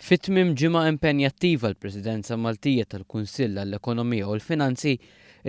Fi tmiem ġimgħa impenjattiva għall-Presidenza Maltija tal-Kunsill għall-Ekonomija u l-Finanzi,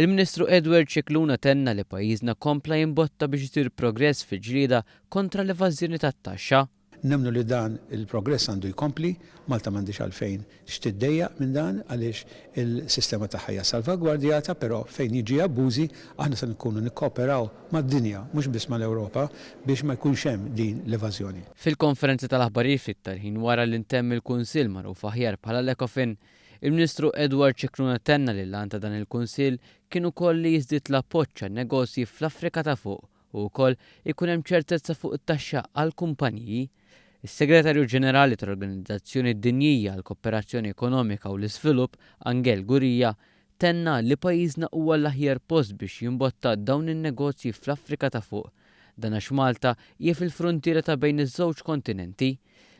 il-Ministru Edward Scicluna tenna li pajjiżna kompla jimbotta biex isir progress fil-ġlieda kontra l-evażjoni tat-taxxa. Nemmnu li dan il-progress għandu jkompli, Malta m'għandhiex għalfejn x'tiddejjaq minn dan għaliex il-sistema tagħha hija salvagwardjata, però fejn jiġi abbużi aħna se nkunu nikkooperaw mad-dinja, mhux biss mal-Ewropa, biex ma jkunx hemm din l-evażjoni. Fil-konferenza tal-aħbarijiet ftit tal-ħin wara li ntemm il-Kunsill magħruf aħjar bħala l-Ecofin, il-Ministru Edward Scicluna tenna li l-għan ta' dan il-Kunsill kien ukoll li jiżdied l-appoġġ għan-negozji fl-Afrika ta' Fuq u wkoll ikun hemm ċertezza fuq it-taxxa għall-kumpaniji. Is-Segretarju Ġenerali tal-Organizzazzjoni Dinjija għall-Koperazzjoni Ekonomika u l-Iżvilupp, Angel Gurria, tenna li pajjiżna huwa l-aħjar post biex jimbotta dawn in-negozji fl-Afrika ta' Fuq. Dan għax Malta hija fil-fruntiera ta' bejn iż-żewġ kontinenti.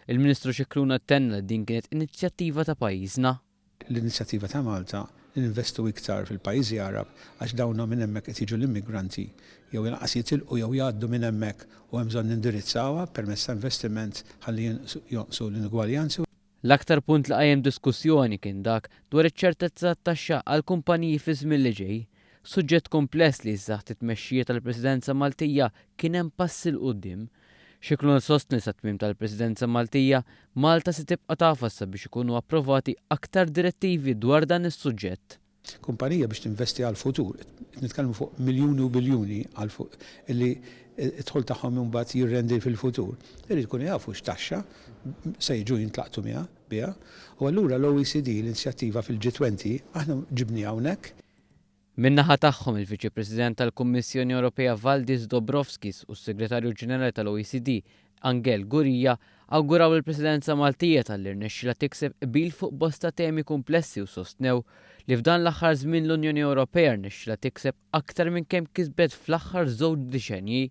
Il-Ministru Scicluna tenna li din kienet inizjattiva ta' pajjiżna. L-inizjattiva ta' Malta li ninvestu iktar fil-pajjiżi Għarab għax dawna minn hemmhekk qed jiġu l-immigranti jew lanqas jitilqu jew jgħaddu minn hemmhekk u hemm bżonn nindirizzawha permezz ta' investiment ħalli jonqsu l-inugwaljanzi. L-aktar punt li qajjem diskussjoni kien dak dwar iċ-ċertezza tat-taxxa għall-kumpaniji fiż-żmien li ġej. Suġġett kumpless li issa taħt it-tmexxija tal-Presidenza Maltija kien hemm passi 'l quddiem. Scicluna sostna li sat-tmiem tal-Presidenza Maltija, Malta se tibqa' tagħfas sabiex ikunu approvati aktar direttivi dwar dan is-suġġett. Kumpanija biex tinvesti għall-futur, qed nitkellmu fuq miljuni u biljuni għal fuq illi d-dħul tagħhom imbagħad jirrendi fil-futur, irid ikunu jafu x'taxxa se jiġu jintlaqtu miha, biha. U allura l-OECD, l-inizjattiva fil-G20, aħna ġibniha hawnhekk. Min-naħa tagħhom, il-Viċi President tal-Kummissjoni Ewropea Valdis Dombrovskis u s-Segretarju Ġenerali tal-OECD Angel Gurria awguraw lill-Presidenza Maltija talli rnexxielha tikseb qbil fuq bosta temi kumplessi u sostnew li f'dan l-aħħar żmien l-Unjoni Ewropea rnexxielha tikseb aktar minn kemm kisbet fl-aħħar żewġ diċenji.